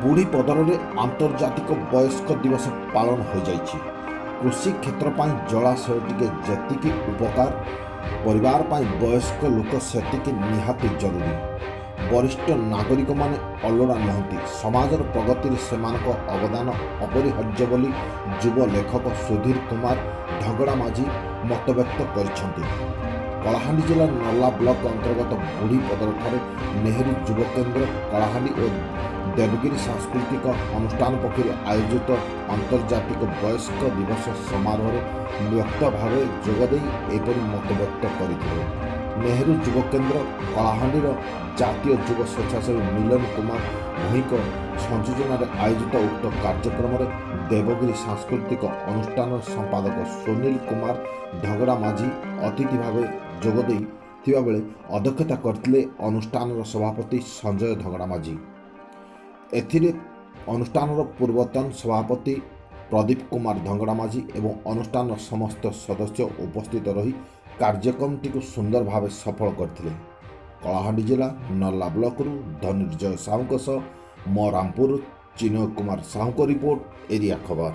ବୁଢ଼ୀ ପଦରରେ ଆନ୍ତର୍ଜାତିକ ବୟସ୍କ ଦିବସ ପାଳନ ହୋଇଯାଇଛି। କୃଷି କ୍ଷେତ୍ର ପାଇଁ ଜଳାଶୟ ଟିକେ ଯେତିକି ଉପକାର, ପରିବାର ପାଇଁ ବୟସ୍କ ଲୋକ ସେତିକି ନିହାତି ଜରୁରୀ। ବରିଷ୍ଠ ନାଗରିକମାନେ ଅଲୋଡ଼ା ନୁହନ୍ତି, ସମାଜର ପ୍ରଗତିରେ ସେମାନଙ୍କ ଅବଦାନ ଅପରିହାର୍ଯ୍ୟ ବୋଲି ଯୁବ ଲେଖକ ସୁଧୀର କୁମାର ଢଗଡ଼ାମାଝୀ ମତବ୍ୟକ୍ତ କରିଛନ୍ତି। କଳାହାଣ୍ଡି ଜିଲ୍ଲା ନର୍ଲା ବ୍ଲକ ଅନ୍ତର୍ଗତ ବୁଢ଼ୀ ପଦରଠାରେ ନେହେରୁ ଯୁବ କେନ୍ଦ୍ର କଳାହାଣ୍ଡି ଓ ଦେବଗିରି ସାଂସ୍କୃତିକ ଅନୁଷ୍ଠାନ ପକ୍ଷରୁ ଆୟୋଜିତ ଆନ୍ତର୍ଜାତିକ ବୟସ୍କ ଦିବସ ସମାରୋହରେ ବକ୍ତା ଭାବେ ଯୋଗଦେଇ ଏପରି ମତବ୍ୟକ୍ତ କରିଥିଲେ। ନେହେରୁ ଯୁବ କେନ୍ଦ୍ର କଳାହାଣ୍ଡିର ଜାତୀୟ ଯୁବ ସ୍ୱେଚ୍ଛାସେବୀ ମିଲନ କୁମାର ଭୋଇଙ୍କ ସଂଯୋଜନାରେ ଆୟୋଜିତ ଉକ୍ତ କାର୍ଯ୍ୟକ୍ରମରେ ଦେବଗିରି ସାଂସ୍କୃତିକ ଅନୁଷ୍ଠାନର ସମ୍ପାଦକ ସୁନୀଲ କୁମାର ଢଗଡ଼ା ମାଝୀ ଅତିଥି ଭାବେ ଯୋଗଦେଇ ଥିବାବେଳେ ଅଧ୍ୟକ୍ଷତା କରିଥିଲେ ଅନୁଷ୍ଠାନର ସଭାପତି ସଞ୍ଜୟ ଧଗଡ଼ା ମାଝୀ। ଏଥିରେ ଅନୁଷ୍ଠାନର ପୂର୍ବତନ ସଭାପତି ପ୍ରଦୀପ କୁମାର ଧଙ୍ଗଡ଼ା ମାଝୀ ଏବଂ ଅନୁଷ୍ଠାନର ସମସ୍ତ ସଦସ୍ୟ ଉପସ୍ଥିତ ରହି କାର୍ଯ୍ୟକ୍ରମଟିକୁ ସୁନ୍ଦର ଭାବେ ସଫଳ କରିଥିଲେ। କଳାହାଣ୍ଡି ଜିଲ୍ଲା ନର୍ଲା ବ୍ଲକରୁ ଧନୁର୍ଜୟ ସାହୁଙ୍କ ସହ ମରାମପୁର ଚିନ୍ମୟ କୁମାର ସାହୁଙ୍କ ରିପୋର୍ଟ, ଏରିଆ ଖବର।